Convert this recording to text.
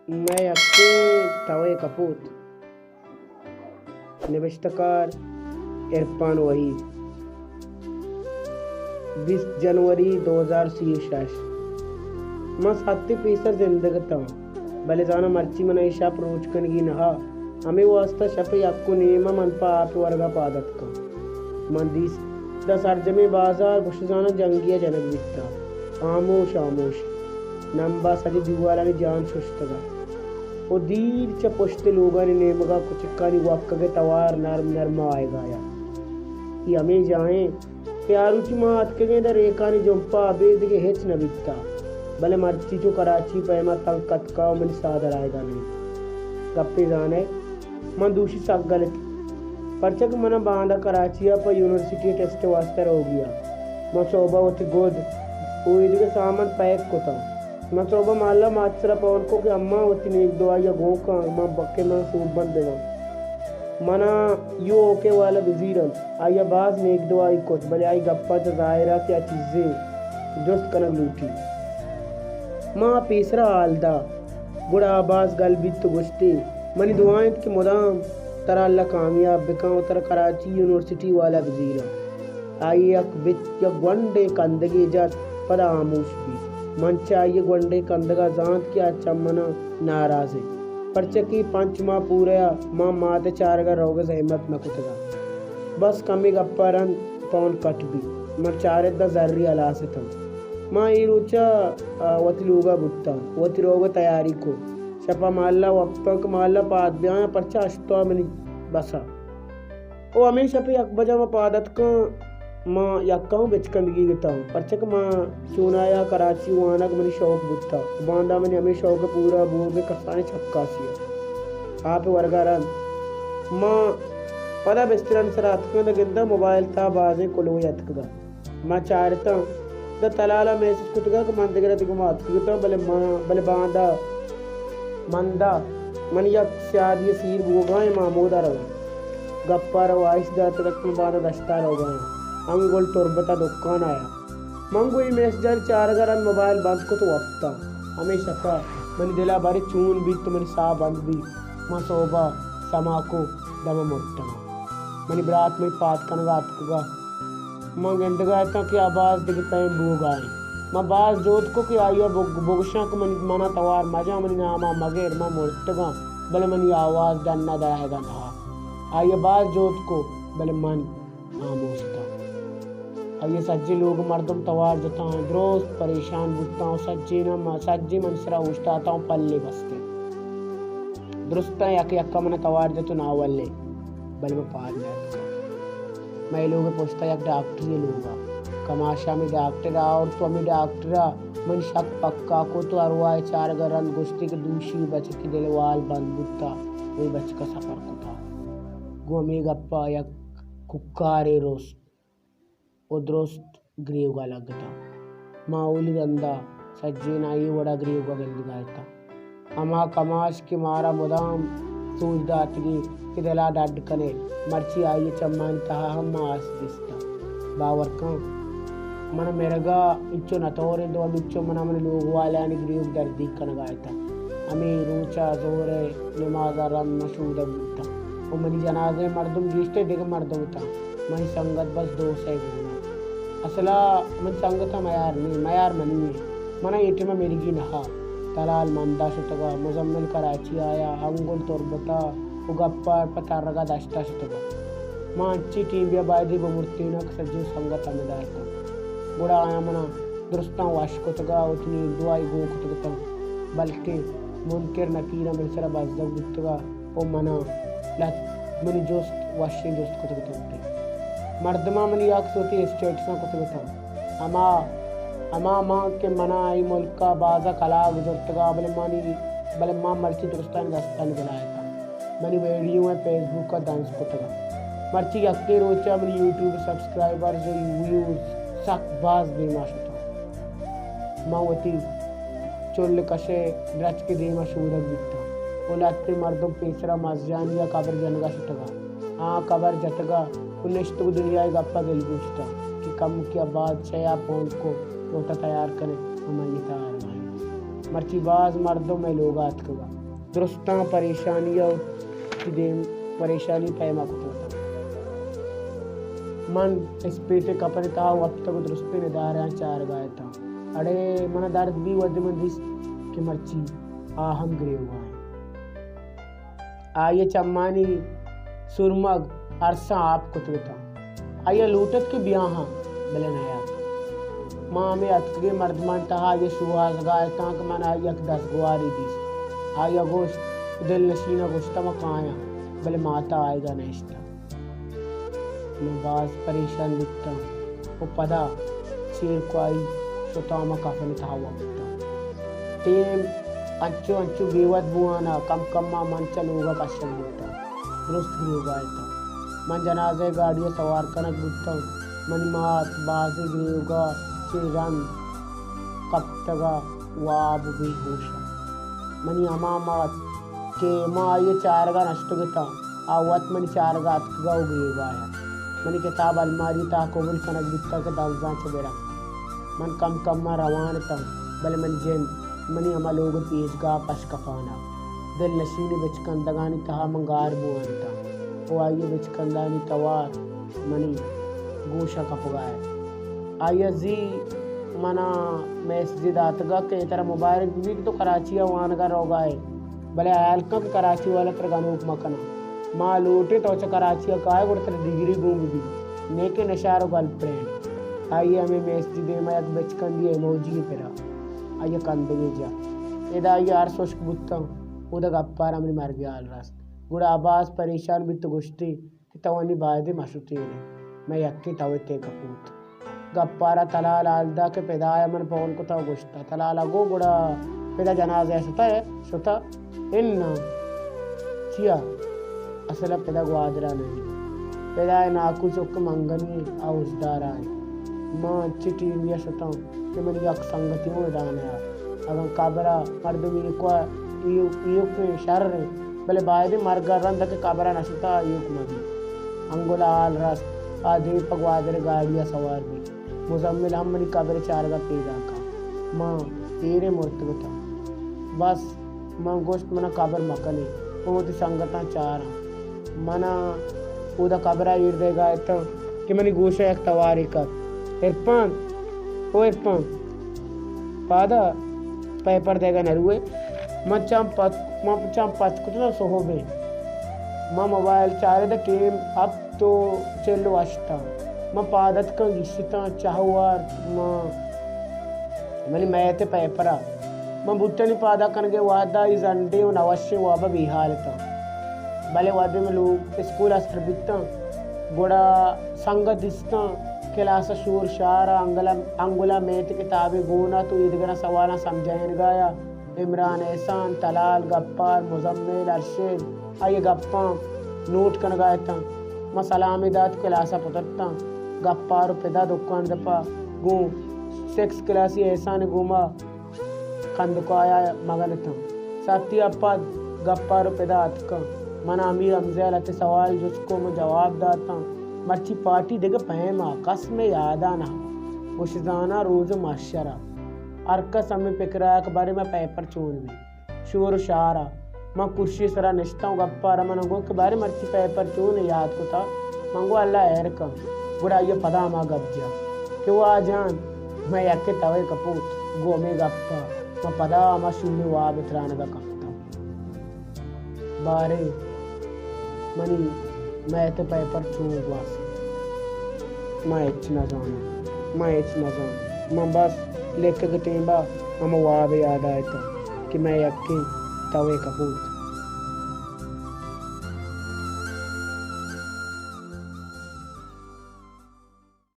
مئے یکیں توئے کپوت۔ نبشتہ کار عرفان وحید۔ بیست جنوری دو ہزار سی و شش۔ من ساعتے پیسر زندگ اتاں، بلے زاناں مرچی من اے شپ روچ کنگی نہ ات۔ ہمے واستا شپ ء یک و نیم ء من پہ آپ ء ورگ ء پاد اتکاں۔ من دیست داں سرجمیں بازار گوش زاناں جنگی ء جنگ بیتگ۔ ہاموش ہاموش۔ نمب ء سجیں دیوالانی جان ششتگ ات و دیر چہ پشت ء لوگانی نیمگ ء کچکانی وکگ ء توار نرم نرم ء آیگ ء ات۔ اے ہمے جاہ انت کہ آ روچی ما اتکگیں داں ریکانی جمپ ء ابید دگہ ہچ نہ بیتگ، بلے مرچی چو کراچی ء پیم ء تنک اتکگ و منی ساہ در آیگ ء نہ انت۔ گپے زانئے، من دوشی سک گل اتاں، پرچا کہ من ء باندا کراچی ء پہ یونیورسٹی ء ٹیسٹ ء واستا روگی ات۔ من سہب ء وتی گد و ایدگہ سامان پیک کتاں۔ من سہب ء مہلا مات سرا پون کو کہ اماں وتی نیک دعائی ء گون کن، من بکے من سوب بند بباں۔ من ء یو او کے والا بزیر انت۔ آئی ء باز نیک دعائی کت، بلے آئی گپاں چہ ظاہر ات کہ آ چیزے جست کنگ لوٹی۔ ما پیسرا حال دات، گڑا آ باز گل بیت و گوشتی، منی دعا انت کہ مدام ترا اللہ کامیاب بکن و ترا کراچی یونیورسٹی والا بزیراں۔ آئی ء یک بچ، یک گونڈیں کندگے جت، پدا ہاموش بیت۔ من چہ آئی ء گونڈیں کندگ ء زانت کہ آ چہ من ء ناراض انت، پرچا کہ پنچ ماہ پورہ ء ما مات ء چارگ ء روگ ء زحمت نہ کتگ ات۔ بس کمے گپ ء رند پون کٹ بیت۔ من چارت داں زری ہلاس اتنت۔ ما اے روچ ء، آ، وتی لوگ ء بوتاں، وتی روگ ء تیاری کت۔ شپ ء مہلا وپتاں کہ مہلا پاد بیایاں، پرچا ہشت ء منی بس ات۔ او ہمے شپ ء یک بجا ما پاد اتکاں، ما یکا اوں بچکندگی اتاں، پرچا کہ ما چونایا کراچی وانگ منی شوق بوتگ۔ باندا منی ہمے شوق ء پورا بوگ ء کسانیں چکاسی ات۔ آپ ء ورگ ء رند ما پدا بسترانی سرا اتکاں، داں گنداں موبائل تہا بازیں کلوہے اتکگ ات۔ ما چارتاں، داں تلال ء میسج کتگ ات کہ من دگرا دگہ ما اتکگ اتاں، بلے ما، بلے باندا مندا من یک سیادی ء سیر بوگا ایں، ما ہمودا رواں۔ گپا را واہش داتگ ات کہ من باندا دشتا روگا آں۔ انگل تربت ء دکان آیا۔ من گوں اے میسجانی چارگ ء رند موبائل بند کت و وپتاں۔ ہمے شپ ء منی دل ء باریں چون بیت و منی ساہ بند بیت۔ من سہب ء سما کو دم ء مرتگاں۔ منی برات منی پاد کنگ ء اتکگ ء من گندگ ء اتاں کہ آ باز دگہ پیم بوگ ء انت۔ من باز جہد کو کہ آئی ء بگ-، بگشاں کہ من، من ء توار مجاں، منی نام ء مگر، من مرتگاں، بلے منی آواز ڈن ء درآیگ ء نہ ات۔ آئی ء باز جہد کو، بلے من ہاموش اتاں۔ آئی ء سجیں لوگ مردم توار جتاں، درست پریشان بوتاں و سجیناں ما-، سجیں منی سرا اوشتاتاں و پلے بستیں۔ درستاں یک یکا من ء توار جت و ناولیں، بلے من پاد نہ اتکاں۔ مئے لوگ ء پشت ء یک ڈاکٹری ء لوگ ء کماش ء ہمے ڈاکٹر ء آورت و ہمے ڈاکٹر ء من شک پکا کت و ارواہ ء چارگ ء رند گوشتی کہ دوشی بچکی دل وال بند بوتا و اے بچک ء سفر کتا۔ گوں ہمے گپ ء یک کوکارے رست و درست گریوگا لگتاں۔ ما اولی رندا سجیناں اے وڑا گریوگا گندگا اتاں۔ ہما کماش کہ مارا مدام سوج داتگی کہ دلا ڈڈ کنے، مرچی آئی چمانی تہا ہم ما آس دیستاں۔ باور کن، من مرگا انچو نتوریں دو ہمینچو منا من لوگ والانی گریوگ دردیگ کنگا اتاں۔ ہمے روچا ظہر نمازا رند من شودگ بوتاں و منی جنازہ مردم گیشتر دگہ مردم اتاں۔ منی سنگت بس دو سئے گون انت۔ اصلا من سنگتاں میار نی، میار منی انت۔ منا اے ٹیم ء مرگی نہ ات۔ تلال مندا شتگ ء، مزمل کراچی آیا، انگل تربت ء و گپار پہ ترگ ء دشت ء شتگ ء۔ ما انچیں ٹیم بیا بایدے بمرتیناں کہ سجیں سنگت ہمدا اتاں۔ گڑا آیاں منا درستاں وش کتگ ء وتی نیمدعائی گون کتگ اتاں، بلکیں منکر نکیراں منی سرا بزگ بوتگ ء و منا لہت منی جست وشیں جست کتگ اتنت۔ مردماں منی عکس وتی اسٹیٹساں کتگ اتاں۔ ہما، ہما من کہ منا اے ملک ء بازا کلاگ زرتگ ء، بلے منی، بلے من مرچی درستانی دستانی بلاہ اتاں۔ منی ویڈیو ء فیس بک ء دنز کتگ ء۔ مرچی یکیں روچ ء منی یوٹیوب سبسکرائبرز و ویوز سک باز دیما شتاں۔ من وتی چل کش ء درچک ء دیم ء شودگ بیتاں و لہتے مردم پیسرا مزیانی ء قبر جنگ ء شتگ ء آ قبر جتگ ء و نشتگ و دنیا ء گپ ء دلگوش اتاں کہ کمکے ء بعد چیا پونڈ کو لوٹا تیار کنے و میت ء آرمائیں۔ مرچی باز مردم مئے لوگ ء اتکگ ء۔ درستاں پریشانی ءَ وتی دیم پریشانی پیما کتگ اتاں۔ من اسپیت ءِ کپر ءِ تہا وپتگ ءُ درستیں ادارہاں چارگا اتاں۔ اڑے من ءَ درد بی، وھدے من دیست کہ مرچی آ ہم گریوگا انت۔ آئی ءِ چمانی سرمگ ارساں آپ کتگ اتاں۔ آئی ءَ لوٹ ات کہ بیاہاں، بلے نیات۔ ما ہمے اتکگیں مردمانی تہا آئی ءِ شوہازگا اتاں کہ من آئی ءَ یک دزگوارے دیست۔ آئی ءَ گوشت، دل نشین ءَ گوشتہ من کایاں، بلے مات ءَ آیگا نہ اشتہ۔ من باز پریشان بیتاں ءُ پدا چیرکوائی شتاں، من کفن ءِ تہا وپتاں۔ ٹیم انچو انچو بے وت بوان ءَ کم کم ءَ من چہ لوگ ءَ کشگ بوتاں۔ درست گریوگا اتاں۔ من جنازہ ءِ گاڑی ءَ سوار کنگ بوتاں۔ منی مات بازیں گریوگا چہ رند کپتگ ءُ واب ءُ بے ہوش ءَ۔ منی ہما مات کہ ما آئی ءِ چارگ ءَ نشتگ اتاں، آ وت منی چارگ ءَ اتکگ ءُ گریوگا ات۔ منی کتاب الماری ءِ تہا کبل کنگ بوتگ کہ دنزاں چہ برگ۔ من کم کم ءَ روان اتاں، بلے منی جند منی ہما لوگ ءِ پیشگاہ ءَ پش کپان ات۔ دل نشینیں بچکندگانی تہا من گار بوان اتاں ءُ آئی ءِ بچکندانی توار منی گوش ءَ کپگا ات۔ آئی ءَ زی من ءَ میسجے داتگ ات کہ اے ترا مبارک بہ بیت کہ تو کراچی ءَ وانگ ءَ روگا ئے، بلے ہیال کن کہ کراچی والا ترا گنوک مہ کناں۔ ما لوٹیں تو چہ کراچی ءَ کائے گڑا ترا ڈگری گون بہ بیت، نئے کہ نشار ءُ گرل فرینڈ۔ آئی ءِ ہمے میسجے دیم ءَ یک بچکندی ایموجی پرا آئی ءِ کندگے جت۔ ادا آئی ءِ ارس ہشک بوتاں۔ اودا گپار ءَ منی مرگ ءِ ہال رست۔ گڑا آ باز پریشان بیت ءُ گوشتی کہ تو انی بایدیں مہ شتین ئے، مئے یکیں توئے تئی کپوت۔ گپار ءَ تلال ہال دات کہ پدا ءَ من فون کتا ءُ گوشتا، تلال ءَ گو گڑا پدا جنازہ ءَ شتا ئے؟ شتا؟ اناں۔ چیا؟ اصل ءَ پدا گوادر ءَ نہ انت۔ پدا ءِ ناکو چک منگنی ءَ اوشدار ءَ انت۔ ما انچیں ٹیمی ءَ شتاں کہ منی یک سنگتے اوں ادا نہ ات۔ اگاں قبر ءَ مردم ایوک ءَ، ایوک، ایوک شر انت، بلے بایدیں مرگ ءَ رند کہ قبر ءَ نہ شتہ، ایوک مہ بیت۔ انگل ءَ ہال رست، آ دیم پہ گوادر ءِ گاڑی ءَ سوار بیت۔ مزمل ہم منی قبر ءِ چارگ ءَ پیداک ات۔ ما ایریں مرتگ اتاں۔ بس من گوشت، من ءَ قبر مہ کن ئے، من وتی سنگتاں چاراں۔ من ءَ اودا قبر ءَ ایر دئیگ ءَ اتاں کہ منی گوش ءَ یک توارے کپت۔ عرفان، او عرفان، پادا پیپر دئیگ ءَ نہ روئے؟ من چم پچ، من چم پچ کتگ ءُ سہب انت۔ من موبائل چارت ءُ ٹیم ہپت ءُ چل ءُ ہشت انت۔ من پاد اتکاں، گیشتاں، چاہ وارت، من منی میت ءِ پیپر ءَ۔ من بوٹانی پادا کنگ ءِ وہد ءَ اے زنڈیں ءُ نہ وشیں واب ءَ بے ہال اتاں۔ بلے وہدے من لوگ اسکول ءَ سر بیتاں، گڑا سنگت دیستاں، کلاس ءَ شور شار ءَ، انگل ءَ، انگل ءَ میت ءِ کتابے گون ات ءُ ایدگراں سوالاں سمجھائینگ ءَ ات۔ عمران، احسان، تلال، گپار، مزمل، ارشد آئی ءِ گپاں نوٹ کنگ ءَ اتاں۔ من سلامے دات، کلاس ءَ پترتاں۔ گپار ءُ پدا دکان دپ ءَ گوں سکس کلاسی احسان ءِ گوما کندکایا مگن اتاں۔ ساعتی ءَ پد گپار ءُ پدا اتکاں۔ من ءَ امیر ہمزہ ءَ لہتے سوال جست کو، من جواب داتاں۔ مرچی پارٹی دگہ پیم ءَ، کس مئے یاد ءَ نہ۔ گوش زاناں روز محشر ءَ۔ ہر کس ہمے پکر ءَ کہ بارے مئے پیپر چون بیت۔ شور ءُ شار ءَ۔ من کرسی ءِ سرا نشتاں ءُ گپار ءَ من ءَ گو کہ بارے مرچی پیپر چون یات کتا؟ من گو اللہ ہیر کن۔ گڑا آئی ءَ پدا ہما گپ جت کہ واجہان، مئے یکے توئے کپوت۔ گوں ہمے گپ ءَ من پدا ہما شومیں واب ءِ ترانگ ءَ کپتاں۔ باریں منی میت ءِ پیپر چون گواست؟ من ہچ نہ زاناں، من ہچ نہ زاناں۔ من بس لیکگ ءِ ٹیم ءَ ہما واب ءِ یاد ءَ اتاں کہ مئے یکیں توئے کپوت۔